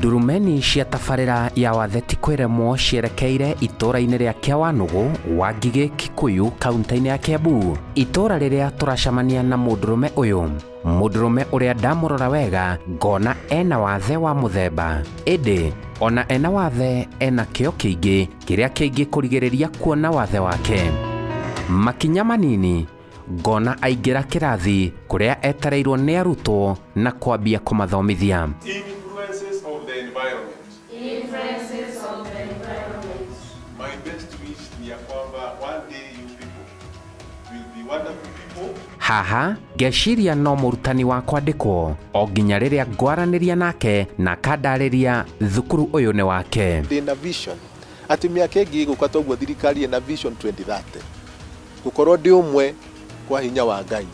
Ndurumeni cia tabarĩra ya Watheti kwĩremwo cierekeire itũũra-inĩ rĩa Kĩawanũgũ, Wangigĩ, Kikuyu, kaunti-inĩ ya Kiambu. Itũũra rĩrĩa tũracemania na mũndũrũme ũyũ, mũndũrũme ũrĩa ndamũrora wega ngona ena wathe wa mũthemba, ĩndĩ ona ena wathe ena kĩo kĩingĩ kĩrĩa kĩngĩkũrigĩrĩria kuona wathe wake. Makinya manini ngona aingĩra kĩrathi kũrĩa etereirwo nĩ arutwo na kwambia kũmathomithia. Influences of the environment. Influences of the environment. My best wish ni ya kwamba one day you people will be wonderful people. Haha ngeciria no mũrutani wa kwandĩkwo o nginya rĩrĩa ngwaranĩria nake na akandarĩria thukuru ũyũ nĩ wake. Ndĩna vision atĩ mĩaka ĩngĩ ĩgũka toguo thirikari ĩna Vision 2030, gũkorwo ndĩ ũmwe kwa hinya wa Ngai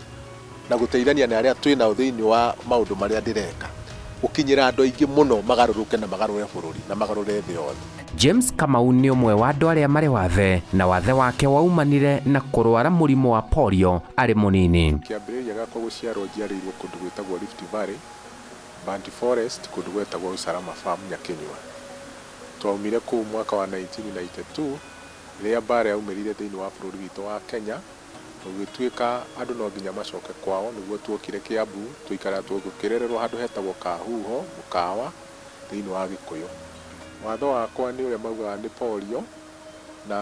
na gũteithania na arĩa twĩ nao thĩinĩ wa maũndũ marĩa ndĩreka, gũkinyĩra andũ aingĩ mũno magarũrũke na magarũre bũrũri na magarũre thĩ yothe. James Kamau nĩ ũmwe wa andũ arĩa marĩ wathe na wathe wake waumanire na kũrwara mũrimũ wa polio arĩ mũnini. Kĩambĩrĩria gĩakwa gũciarwo, njiarĩirwo kũndũ gwĩtagwo Rift Valley, Burnt Forest, kũndũ gwetagwo Usalama Farm, Nyakinyua. Twaumire kũu mwaka wa 1992 rĩrĩa mbara yaumĩrire thĩinĩ wa bũrũri witũ wa Kenya, gũgĩtuĩka andũ no nginya macoke kwao. Nĩguo tuokire Kiambu, tũikara tũkĩrererwo handũ hetagwo Kahuho Mũkawa thĩinĩ wa Gĩkũyũ. Watho wakwa nĩ ũrĩa maugaga nĩ polio, na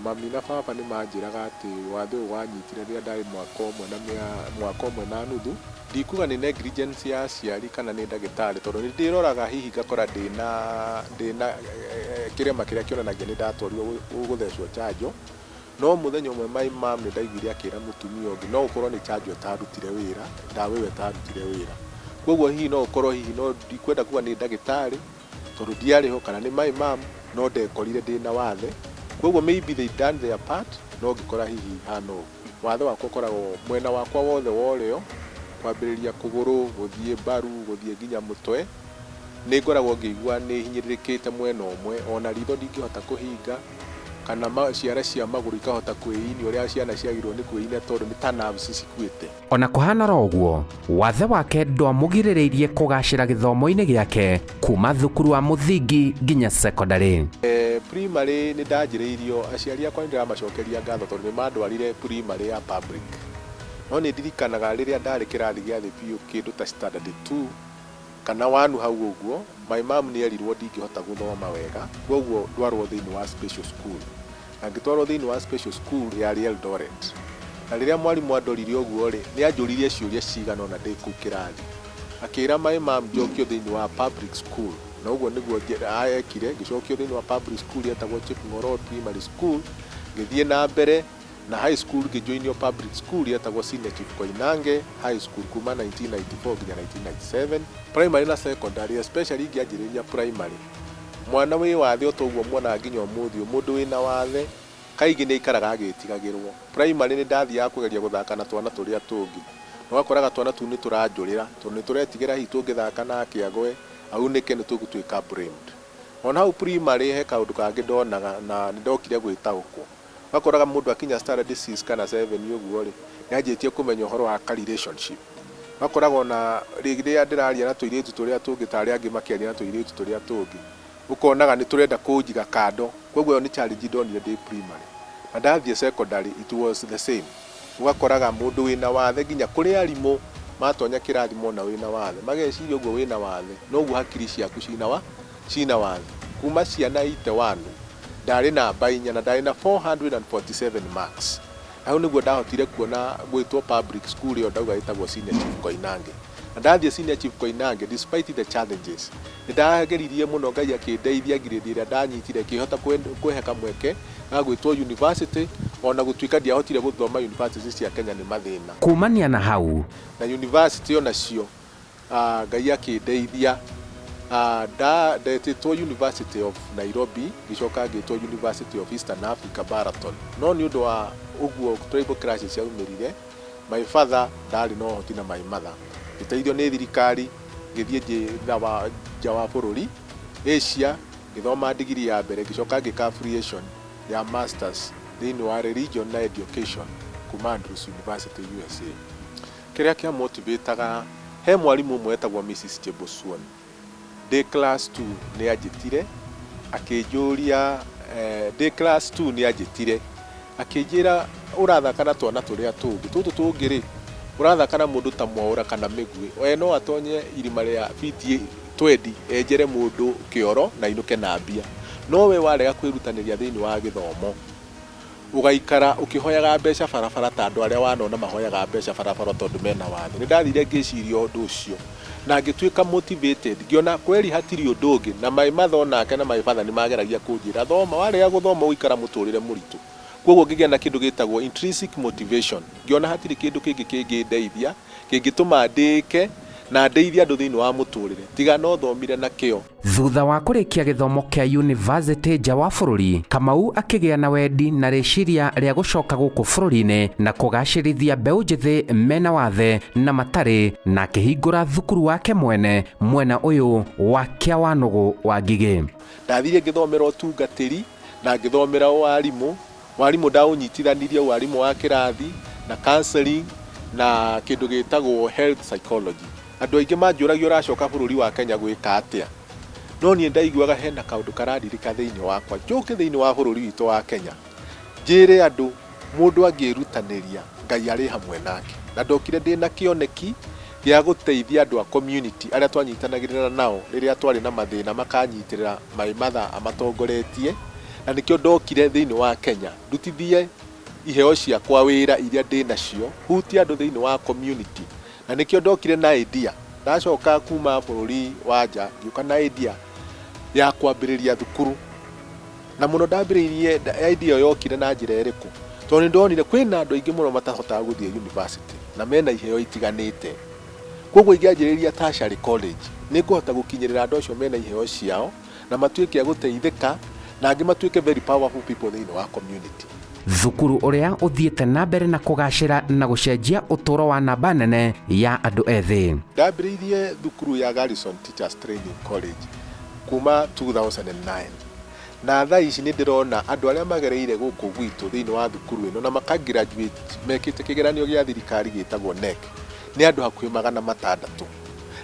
mami na baba nĩ manjĩraga atĩ watho ũyũ wanyitire rĩrĩa ndarĩ mwaka ũmwe na nuthu. Ndikuga nĩ negligence ya aciari kana nĩ ndagĩtarĩ, tondũ nĩ ndĩroraga hihi ngakora ndĩna kĩrema kĩrĩa kĩonanagia nĩ ndatwarirwo gũthecwo njanjo. No mũthenya ũmwe my mom nĩ ndaiguire akĩra mũtumia ũngĩ no ũkorwo nĩ chanjo ĩtarutire wĩra, ndawa ĩyo ĩtarutire wĩra. Koguo hihi no ũkorwo, hihi no ndikwenda kuga nĩ ndagĩtarĩ tondũ ndiarĩ ho, kana nĩ my mom, no ndekorire ndĩna wathe. Koguo maybe they done their part, no ngĩkora hihi hana ũguo. Wathe wakwa ũkoragwo mwena wakwa wothe wa ũrĩo, kwambĩrĩria kũgũrũ, gũthiĩ mbaru, gũthiĩ nginya mũtwe. Nĩ ngoragwo ngĩigua nĩ hinyĩrĩrĩkĩte mwena ũmwe, ona ritho ndingĩhota kũhinga kana ciara cia magũrũ ikahota kwĩinia ũrĩa ciana ciagĩrĩirwo nĩ kwĩinia, tondũ nĩ ta nerves cikuĩte. Ona kũhana oro ũguo, wathe wake ndwamũgirĩrĩirie kũgacĩra gĩthomo-inĩ gĩake kuma thukuru wa mũthingi nginya secondary. Primary nĩ ndanjĩrĩirio, aciari akwa nĩ ndĩramacokeria ngatho tondũ nĩ mandwarire primary ya public. No nĩ ndirikanaga rĩrĩa ndarĩ kĩrathi gĩa thĩ biũ, kĩndũ ta standard 2 kana 1 hau ũguo, my mom nĩ erirwo ndingĩhota gũthoma wega, koguo ndwarwo thĩinĩ wa special school. Na ngĩtwarwo thĩinĩ wa special school yarĩ Eldoret. Na rĩrĩa mwarimũ andorire ũguo rĩ, nĩ anjũririe ciũria cigana ũna ndĩ kũu kĩrathi. Akĩra my mom njokio thĩinĩ wa public school. Na ũguo nĩguo ekire, ngĩcokio thĩinĩ wa public school yetagwo Chepng'oror Primary School, ngĩthiĩ na mbere na high school, ngĩjoinio public school yetagwo Senior Chief Koinange High School kuma 1994 nginya 1997. Primary na secondary, especially ingĩanjĩrĩria primary, mwana wĩ wathe o toguo muonaga nginya ũmũthĩ ũyũ, mũndũ wĩna wathe kaingĩ nĩ aikaraga agĩtigagĩrwo. Primary nĩ ndathiaga kũgeria gũthaka na twana tũrĩa tũngĩ, na ũgakoraga twana tũu nĩ tũranjũrĩra tondũ nĩ tũretigĩra hihi tũngĩthaka nake agwe aunĩke nĩ tũgũtuĩka blamed. Ona hau primary he kaũndũ kangĩ ndonaga na nĩ ndokire gwĩtaũkwo. Ũgakoraga mũndũ akinya standard 6 kana 7 ũguo rĩ, nĩ anjĩtie kũmenya ũhoro wa ka relationship. Ũgakoraga ona rĩrĩa ndĩraria na tũirĩtu tũrĩa tũngĩ ta arĩa angĩ makĩaria na tũirĩtu tũrĩa tũngĩ, ũkonaga nĩ tũrenda kũnjiga kando. Koguo ĩyo nĩ challenge ndonire ndĩ primary. Na ndathiĩ secondary it was the same. Ũgakoraga mũndũ wĩna wathe, nginya kũrĩ arimũ matonya kĩrathi mona wĩna wathe mageciria ũguo wĩna wathe noguo hakiri ciaku cina wathe. Kuma ciana 81 ndarĩ namba 4 na ndarĩ na 447 marks. Hau nĩguo ndahotire kuona gwĩtwo public school ĩyo ndauga ĩtagwo Senior Chief Koinange. Na ndathiĩ Senior Chief Koinange, despite the challenges, nĩ ndageririe mũno, Ngai akĩndeithia, grade ĩrĩa ndanyitire ĩkĩhota kwĩhe kamweke ga gwĩtwo university, ona gũtuĩka ndiahotire gũthoma university cia Kenya nĩ mathĩna. Kumania na hau Na university onacio Ngai akĩndeithia, ndetĩtwo University of Nairobi, ngĩcoka ngĩtwo University of Eastern Africa, Baraton. No nĩ ũndũ wa ũguo tribal clashes ciaumĩrire, my father ndarĩ na ũhoti na my mother, ngĩteithio nĩ thirikari, ngĩthiĩ nja wa bũrũri, Asia, ngĩthoma ndigiri ya mbere, ngĩcoka ngĩka affiliation ya masters thĩinĩ wa religion na education kuma Andrews University, USA. Kĩrĩa kĩa motivataga, he mwarimũ ũmwe wetagwo Mrs Chebosuon. Ndĩ class 2 nĩ anjĩtire akĩnjũria, ndĩ class 2 nĩ anjĩtire akĩnjĩra, "Ũrathaka na twana tũrĩa tũngĩ tũtũ tũngĩ rĩ, ũrathaka na mũndũ ta Mwaũra kana Mĩguĩ, we no atonye irima rĩa biti 20 enjere mũndũ kĩoro na ainũke na mbia, no we warega kwĩrutanĩria thĩinĩ wa gĩthomo, ũgaikara ũkĩhoyaga mbeca barabara ta andũ arĩa wanona mahoyaga mbeca barabara tondũ mena wathe." Nĩ ndathire ngĩciria ũndũ ũcio na ngĩtuĩka motivated, ngĩona kweri hatirĩ ũndũ ũngĩ. Na my mother onake na my father nĩ mageragia kũnjĩra, "Thoma, warega gũthoma ũgũikara mũtũrĩre mũritũ." Koguo ngĩgĩa na kĩndũ gĩtagwo intrinsic motivation, ngĩona hatirĩ kĩndũ kĩngĩ kĩngĩndeithia, kĩngĩtũma ndĩke na ndeithie andũ thĩinĩ wa mũtũrĩre, tiga no thomire na kĩo. Thutha wa kũrĩkia gĩthomo kĩa university nja wa bũrũri, Kamau akĩgĩa na wendi na rĩciria rĩa gũcoka gũkũ bũrũri-inĩ na kũgacĩrithia mbeũ njĩthĩ mena wathe na matarĩ, na akĩhingũra thukuru wake mwene mwena ũyũ wa Kĩawanũgũ wa Ngigĩ. Ndathire ngĩthomera ũtungatĩri na ngĩthomera warimũ. Warimũ ndaũnyitithanirie warimũ wa kĩrathi na counseling na kĩndũ gĩtagwo health psychology. Andũ aingĩ manjũragia, "Ũracoka bũrũri wa Kenya gwĩka atĩa?" No niĩ ndaiguaga hena kaũndũ karandirika thĩinĩ wakwa njũke thĩinĩ wa bũrũri witũ wa Kenya, njĩre andũ mũndũ angĩĩrutanĩria, Ngai arĩ hamwe nake. Na ndokire ndĩna kĩoneki gĩa gũteithia andũ a community arĩa twanyitanagĩrĩra nao rĩrĩa twarĩ na mathĩna, makanyitĩrĩra my mother amatongoretie. Na nĩkĩo ndokire thĩinĩ wa Kenya ndutithie iheo ciakwa wĩra iria ndĩ nacio, hutie andũ thĩinĩ wa community. Na nĩkĩo ndokire na idea, ndacoka kuma bũrũri wa nja, ngĩũka na idea ya kwambĩrĩria thukuru. Na mũno ndambĩrĩirie, idea ĩyo yokire na njĩra ĩrĩkũ? Tondũ nĩ ndonire kwĩna andũ aingĩ mũno matahotaga gũthiĩ university na mena iheo itiganĩte. Koguo ingĩanjĩrĩria tertiary college, nĩ ngũhota gũkinyĩrĩra andũ acio mena iheo ciao na matuĩke a gũteithĩka, na angĩ matuĩke very powerful people thĩinĩ wa community. Thukuru ũrĩa ũthiĩte na mbere na kũgacĩra na gũcenjia ũtũũro wa namba nene ya andũ ethĩ. Ndambĩrĩirie thukuru ya Garrison Teachers Training College kuma 2009, na thaa ici nĩ ndĩrona andũ arĩa magereire gũkũ gwitũ thĩinĩ wa thukuru ĩno na makagraduate mekĩte kĩgeranio gĩa thirikari gĩtagwo KNEC nĩ andũ hakuhĩ 600.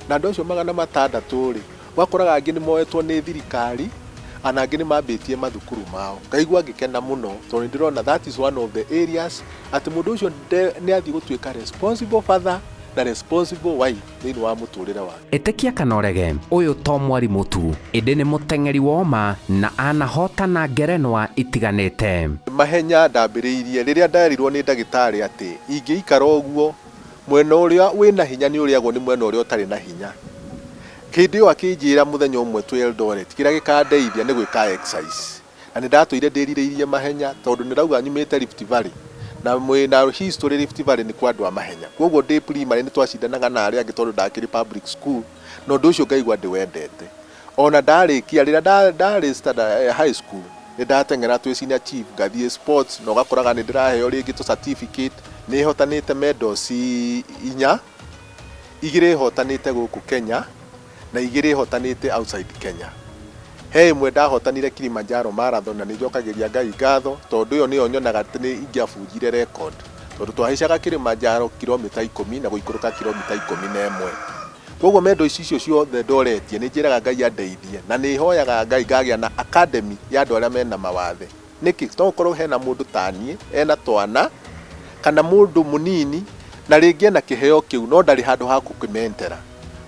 Na andũ acio 600 rĩ, ũgakoraga angĩ nĩ moetwo nĩ thirikari, ana angĩ nĩ mambĩtie mathukuru mao. Ngaigua ngĩkena mũno tondũ nĩ ndĩrona that is one of the areas atĩ mũndũ ũcio nĩ athiĩ gũtuĩka responsible father na responsible wife thĩinĩ wa mũtũrĩre wake. Ĩtĩkia kana ũrege, ũyũ to mwarimũ tu, ĩndĩ nĩ mũteng'eri woma na anahotana ngerenwa itiganĩte. Mahenya ndambĩrĩirie rĩrĩa nderirwo nĩ ndagĩtarĩ atĩ ingĩikara ũguo, mwena ũrĩa wĩna hinya nĩ ũrĩagwo nĩ mwena ũrĩa ũtarĩ na hinya. Hĩndĩ ĩyo akĩnjĩra mũthenya ũmwe twĩ Eldoret, kĩrĩa gĩkandeithia nĩ gwĩka exercise. Na nĩ ndatũire ndĩrirĩirie mahenya tondũ nĩ ndauga nyumĩte Rift Valley, na mwĩna history Rift Valley nĩ kwa andũ a mahenya. Koguo ndĩ primary nĩ twacindanaga na arĩa angĩ tondũ ndakĩrĩ public school, na ũndũ ũcio ngaigua ndĩwendete. Ona ndarĩkia, rĩrĩa ndarĩ standard high school, nĩ ndateng'era twĩ senior chief, ngathiĩ sports na ũgakoraga nĩ ndĩraheo rĩngĩ tũ certificate. Nĩ hotanĩte medals inya, igĩrĩ hotanĩte gũkũ Kenya na igĩrĩ hotanĩte outside Kenya. He ĩmwe ndahotanire Kilimanjaro Marathon, na nĩ njokagĩria Ngai ngatho tondũ ĩyo nĩyo nyonaga atĩ nĩ ingĩabunjire record, tondũ twahaicaga Kilimanjaro kilomita 10 na gũikũrũka kilomita 11. Koguo medal ici icio ciothe ndoretie, nĩ njĩraga Ngai andeithie, na nĩ hoyaga Ngai ngagĩa na academy ya andũ arĩa mena mawathe. Nĩkĩ? No gũkorwo hena mũndũ taniĩ ena twana kana mũndũ mũnini na rĩngĩ ena kĩheo kĩu no ndarĩ handũ ha gũkĩmentera.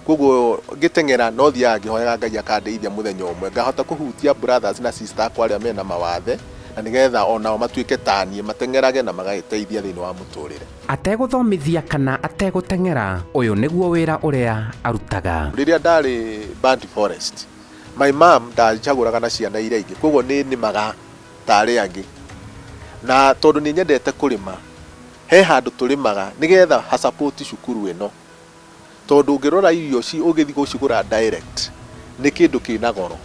Koguo ngĩteng'era no thiaga ngĩhoyaga Ngai akandeithia mũthenya ũmwe ngahota kũhutia brothers na sister akwa arĩa mena mawathe, na nĩgetha onao matuĩke taniĩ, mateng'erage na magagĩteithia thĩinĩ wa mũtũrĩre. Ategũthomithia kana ategũteng'era, ũyũ nĩguo wĩra ũrĩa arutaga. Rĩrĩa ndarĩ Bandi Forest, my mom ndanjagũraga na ciana iria ingĩ, koguo nĩ nĩmaga ta arĩa angĩ. Na tondũ nĩ nyendete kũrĩma, he handũ tũrĩmaga nĩgetha hasupport cukuru ĩno, tondũ ũngĩrora irio ci ũgĩthiĩ gũcigũra direct nĩ kĩndũ kĩna goro.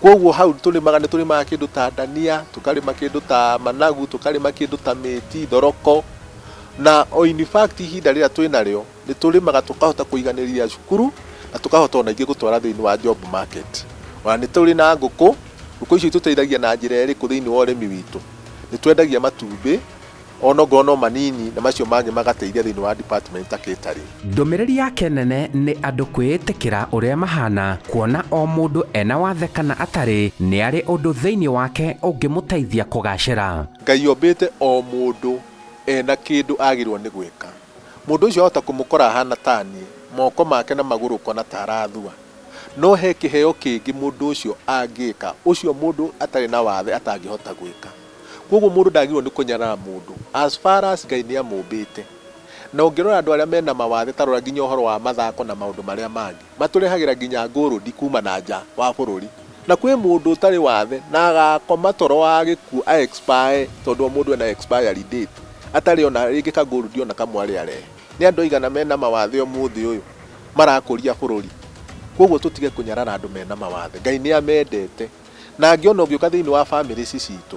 Koguo hau tũrĩmaga, nĩ tũrĩmaga kĩndũ ta ndania, tũkarĩma kĩndũ ta managu, tũkarĩma kĩndũ ta mĩti, thoroko. Na o in fact ihinda rĩrĩa twĩnarĩo nĩ tũrĩmaga tũkahota kũiganĩria cukuru na tũkahota ona ingĩ gũtwara thĩinĩ wa job market. Ona nĩ tũrĩ na ngũkũ. Ngũkũ icio itũteithagia na njĩra ĩrĩkũ thĩinĩ wa ũrĩmi witũ? Nĩ twendagia matumbĩ. Onokorwo no manini na macio mangĩ magateithia thĩinĩ wa department ta catering. Ndũmĩrĩri yake nene nĩ andũ kwĩĩtĩkĩra ũrĩa mahana, kuona o mũndũ ena wathe kana atarĩ, nĩ arĩ ũndũ thĩinĩ wake ũngĩmũteithia kũgacĩra. Ngai ombĩte o mũndũ ena kĩndũ agĩrĩirwo nĩ gwĩka. Mũndũ ũcio wahota kũmũkora ahana ta niĩ, moko make na magũrũ ũkona ta arathua. No he kĩheo kĩngĩ mũndũ ũcio angĩka, ũcio mũndũ atarĩ na wathe atangĩhota gwĩka. Koguo mũndũ ndagĩrĩirwo nĩ kũnyarara mũndũ as far as Ngai nĩ amũmbĩte. Na ũngĩrora andũ arĩa mena mawathe ta rora nginya ũhoro wa mathako na maũndũ marĩa mangĩ, matũrehagĩra nginya ngũrũndi kuma na nja wa bũrũri. Na kwĩ mũndũ ũtarĩ wathe na agakoma toro wa gĩkuũ a expire, tondũ o mũndũ ena expiry date, atarĩ ona rĩngĩ kangũrũndi ona kamwe arĩ arehe. Nĩ andũ aigana mena mawathe ũmũthĩ ũyũ marakũria bũrũri? Koguo tũtige kũnyarara andũ mena mawathe. Ngai nĩ amendete. Na angĩ ona ũngĩũka thĩinĩ wa famĩlĩ ici citũ,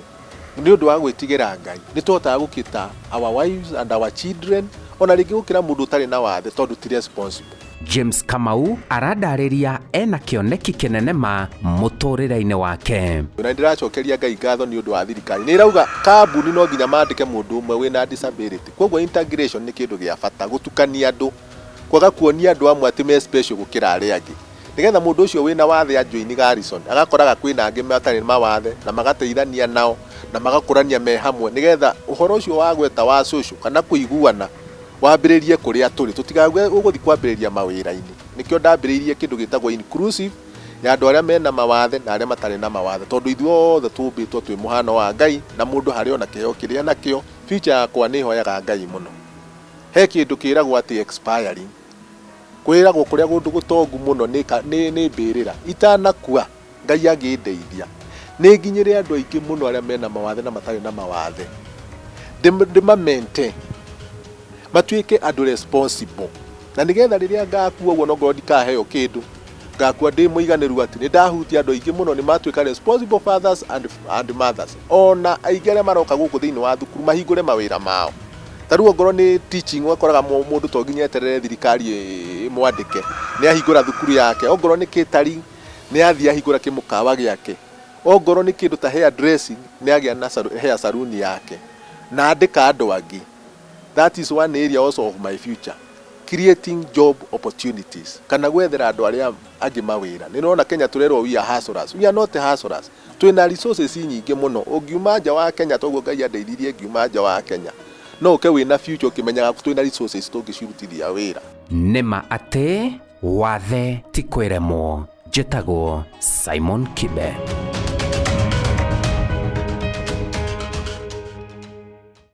nĩ ũndũ wa gwĩtigĩra Ngai, nĩ tũhotaga gũkĩta our wives and our children, ona rĩngĩ gũkĩra mũndũ ũtarĩ na wathe tondũ ti responsible. James Kamau aradarĩria ena kĩoneki kĩnene ma mũtũrĩre-inĩ wake. Na ndĩracokeria Ngai ngatho nĩ ũndũ wa thirikari. Nĩ ĩrauga kambuni no nginya mandĩke mũndũ ũmwe wĩna disability. Koguo integration nĩ kĩndũ gĩa bata, gũtukania andũ, kwaga kuonia andũ amwe atĩ me special gũkĩra arĩa angĩ. Nĩgetha mũndũ ũcio wĩna wathe ajoini Garrison, agakoraga kwĩna angĩ matarĩ mawathe na magateithania nao na magakũrania me hamwe, nĩgetha ũhoro ũcio wa gweta wa social kana kũiguana wambĩrĩrie kũrĩa tũrĩ, tũtigauge ũgũthiĩ kwambĩrĩria mawĩra-inĩ. Nĩkĩo ndambĩrĩirie kĩndũ gĩtagwo inclusive ya andũ arĩa mena mawathe na arĩa matarĩ na mawathe, tondũ ithuothe tũmbĩtwo twĩ mũhano wa Ngai na mũndũ harĩ ona kĩheo kĩrĩa nakĩo. Future yakwa nĩ hoyaga Ngai mũno. He kĩndũ kĩragwo atĩ expiring, kwĩragwo kũrĩa kũndũ gũtongu mũno nĩ mbĩrĩra. Itanakua Ngai angĩndeithia nĩ nginyĩre andũ aingĩ mũno arĩa mena mawathe na matarĩ na mawathe, ndĩmamente matuĩke andũ responsible, na nĩgetha rĩrĩa ngakua ũguo nongorwo ndikaheo kĩndũ, ngakua ndĩ mũiganĩru atĩ nĩ ndahutia andũ aingĩ mũno, nĩ matuĩka responsible fathers and mothers. Ona aingĩ arĩa maroka gũkũ thĩinĩ wa thukuru mahingũre mawĩra mao. Ta rĩu ongorwo nĩ teaching, ũgakoraga mũndũ to nginya eterere thirikari ĩmwandĩke, nĩ ahingũra thukuru yake. Ongorwo nĩ catering, nĩ athiĩ ahingũra kĩmũkawa gĩake. Ongorwo nĩ kĩndũ ta hair dressing, nĩ agĩa na hair saloon yake na andĩka andũ angĩ. That is one area also of my future, creating job opportunities, kana gwethera andũ arĩa angĩ mawĩra. Nĩ ũrona Kenya tũrerwo we are hustlers. We are not hustlers. Twĩna resources nyingĩ mũno. Ũngiuma nja wa Kenya, toguo Ngai andeithirie ngiuma nja wa Kenya, no ũke wĩna future ũkĩmenyaga twĩna resources tũngĩcirutithia wĩra. Nĩma atĩ wathe ti kwĩremwo. Njĩtagwo Simon Kibe.